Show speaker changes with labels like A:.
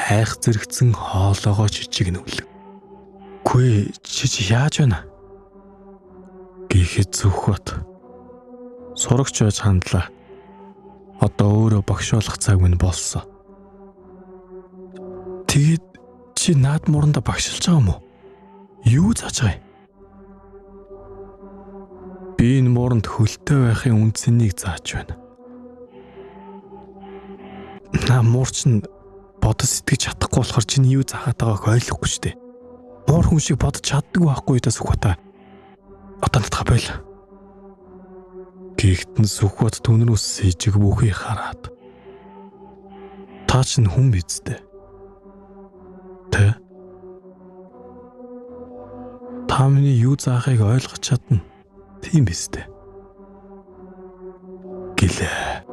A: Хайх зэрэгцэн хоолоогоо жижигнүүлв. "Гүй чи яаж байна?" гэхэд Сүхбат сурагч байж хандлаа. Одоо өөрөө багш болох цаг минь болсон. Тэгээд чи наад мууранда багшилж байгаа юм уу? Юу зааж байгаа юм? Би энэ мууранд хөлтэй байхын үн цэнийг зааж байна. Наа муур чинь бодож сэтгэж чадахгүй болохоор чиний юу заахад байгааг ойлгохгүй шүү дээ. Муур хүн шиг бодож чаддаг байхгүй да Сүхбат. Одоо надгаа бойл. Гэхдээ Сүхбат түн рүү сэжиг бүхий хараад. Та чинь хүн биз дээ. Тэ? Та миний юу заахыг ойлгож чадна. Тийм биз дээ. Гэлээ.